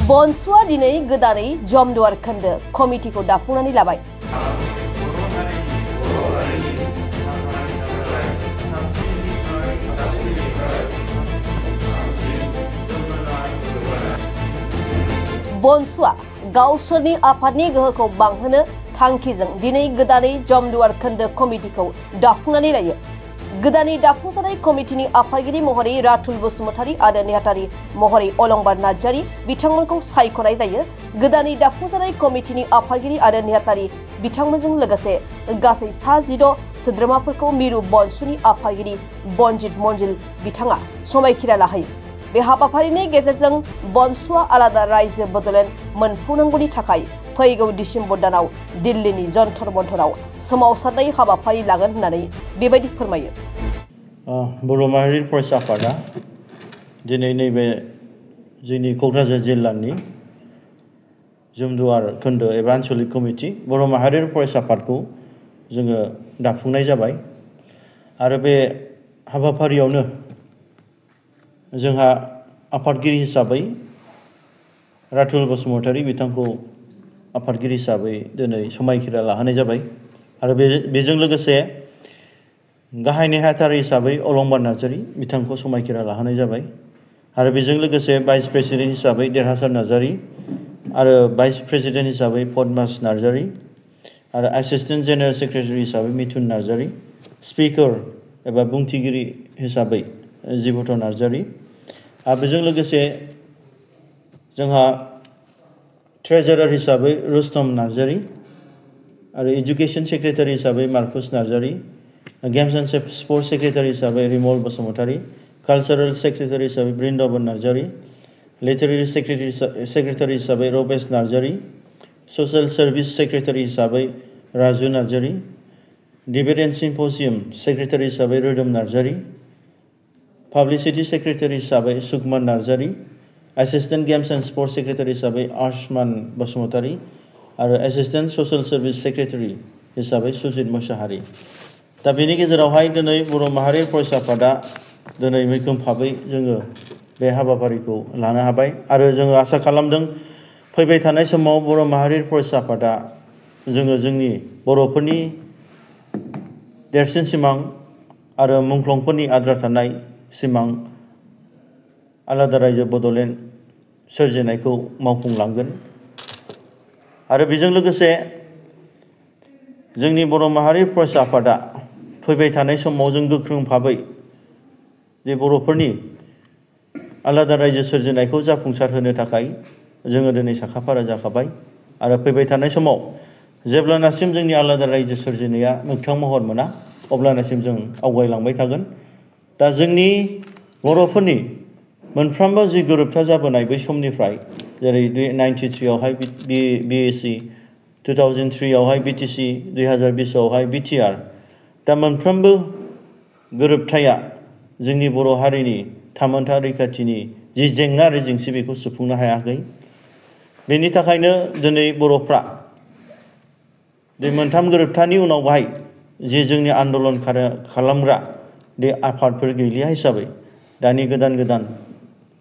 बनसुआ दिनै गोदानै जमदुवार खोन्दो कमिटिखौ दाफुंनानै लाबाय। बनसुआ गावसोरनि आफादनि गोहोखौ बांहोनो थांखिजों दिनै गोदानै जमदुवार खोन्दो कमिटिखौ दाफुंनानै लायो। गोदानै दाफुंजानाय कमिटिनि आफादगिरि महरै राथुल बसुमतारी आरो नेहाथारि महरै अलंबार नार्जारी बिथांमोनखौ सायख'नाय जायो। गोदानै दाफुंजानाय कमिटिनि आफादगिरि आरो नेहाथारि बिथांमोनजों लोगोसे गासै 16 सोद्रोमाफोरखौ मिरु बनसुनि आफादगिरि बनजित मंजिल बिथाङा समायखिरा लाहोयो। बे हाबाफारिनि गेजेरजों बनसुआ आलादा रायजो बड'लेण्ड मोनफुंनांगौनि थाखाय फैगौ डिसेम्बर दानाव दिल्लीनि जन्तर मन्तराव सोमावसारनाय हाबाफारि लागोन होननानै बेबायदि फोरमायो। बर' माहारि फरायसा आफादा दिनै नैबे जोंनि क'क्राझार जिल्लानि जमदुवार खोन्दो एबा आन्चलिक कमिटि बर' माहारि फरायसा आफादखौ जोङो दाफुंनाय जाबाय आरो बे हाबाफारियावनो जोंहा आफादगिरि हिसाबै राथुल बसुमतारी बिथांखौ आफादगिरि हिसाबै दिनै समायखिरा लाहोनाय जाबाय आरो बेजों लोगोसे गाहाय नेहाथारि हिसाबै अलंबार नार्जारी बिथांखौ समायखिरा लाहोनाय जाबाय आरो बेजों लोगोसे भाइस प्रेसिडेन्ट हिसाबै देरहासार नार्जारी आरो भाइस प्रेसिडेन्ट हिसाबै पद्मास नार्जारी आरो एसिस्टेन्ट जेनेरेल सेक्रेटारि हिसाबै मिथुन नार्जारी, स्पिकार एबा बुंथिगिरि हिसाबै जिबथ नार्जारी आरो बेजों लोगोसे जोंहा ट्रेजारार हिसाबै रुस्तम नार्जारी आरो एजुकेशन सेक्रेटारि हिसाबै Marcus Narzary, games and sports secretary हिसाबै रिमल बसुमतारी, कालचारेल सेक्रेटारि हिसाबै बृन्दावन नार्जारी, लिटारेरि सेक्रेटारि हिसाबै Rabesh Narzary, social service secretary हिसाबै Raju Narzary, debate and symposium secretary हिसाबै रोदोम नार्जारी, पाब्लिसिटी सेक्रेटारि हिसाबै Sukman Narzary, assistant games and sports secretary हिसाबै आयुष्मान बसुमतारी आरो एसिस्टेन्ट ससियेल सार्भिस सेक्रेटारि हिसाबै सुजित मोसाहारी। दा बेनि गेजेरावहाय दिनै बर' माहारि फरायसा आफादा दिनै मैखोम भाबै जोङो बे हाबाफारिखौ लानो हाबाय आरो जोङो आसा खालामदों फैबाय थानाय समाव बर' माहारि फरायसा आफादा जोङो जोंनि बर'फोरनि देरसिन सिमां आरो मुंख्लंफोरनि आद्रा थानाय सिमां आलादा रायजो बड'लेण्ड सोरजिनायखौ मावफुंलांगोन आरो बेजों लोगोसे जोंनि बर' माहारि फरायसा आफादा फैबाय थानाय समाव जों गोख्रों भाबै जे बर'फोरनि आलादा रायजो सोरजिनायखौ जाफुंसार होनो थाखाय जोङो दिनै साखाफारा जाखाबाय आरो फैबाय थानाय समाव जेब्लानासिम जोंनि आलादा रायजो सोरजिनाया मोगथां महर मोना अब्लानासिम जों आवगायलांबाय थागोन। दा जोंनि बर'फोरनि मोनफ्रोमबो जि गोरोबथा जाबोनाय बै समनिफ्राय जेरै 93 आवहाय BAC, 2003 आवहाय BTC, 2020 आवहाय BTR, दा मोनफ्रोमबो गोरोबथाया जोंनि बर' हारिनि थामोनथा रैखाथिनि जि जेंना आरो जेंसि बेखौ सुफुंनो हायाखै। बेनि थाखायनो दिनै बर'फ्रा बे मोनथाम गोरोबथानि उनावहाय जे जोंनि आन्दलन खालामग्रा बे आफादफोर गैलिया हिसाबै दानि गोदान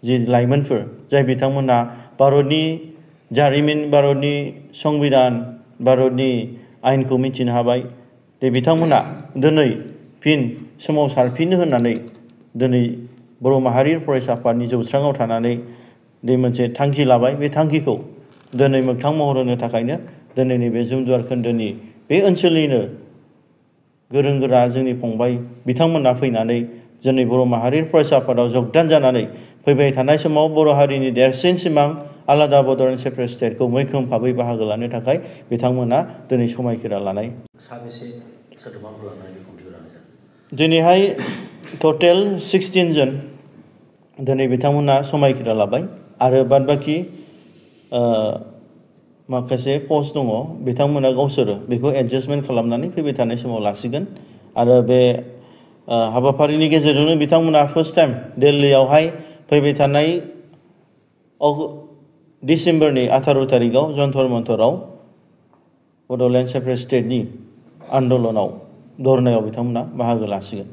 जि लाइमोनफोर जाय बिथांमोना भारतनि जारिमिन, भारतनि संबिधान, भारतनि आयेनखौ मिथिनो हाबाय, दे बिथांमोना दिनै फिन सोमावसारफिननो होननानै दिनै बर' माहारि फरायसा आफादनि जौस्राङाव थानानै बे मोनसे थांखि लाबाय। बे थांखिखौ दिनै मोगथां महर होनो थाखायनो दिनै नैबे जमदुवार खोन्दोनि बे ओनसोलनिनो गोरों गोरा जोंनि फंबाय बिथांमोना फैनानै जोंनि बर' माहारि फरायसा आफादाव जगदान जानानै फैबाय थानाय समाव बर' हारिनि देरसिन सिमां आलादा बड'लेण्ड सेपारेट स्टेटखौ मैखोम भाबै बाहागो लानो थाखाय बिथांमोना दिनै समायखिरा लानाय। दिनैहाय टटेल 16 जन दिनै बिथांमोना समायखिरा लाबाय आरो बादबाखि माखासे पस्ट दङ बिथांमोना गावसोरो बेखौ एडजास्टमेन्ट खालामनानै फैबाय थानाय समाव लासिगोन आरो बे हाबाफारिनि गेजेरजोंनो बिथांमोना फार्स्ट टाइम दिल्लीयावहाय फैबाय थानाय डिसेम्बरनि 18 तारिखआव जन्तर मन्तराव बड'लेण्ड सेपारेट स्टेटनि आन्दलनाव धरनायाव बिथांमोना बाहागो लासिगोन।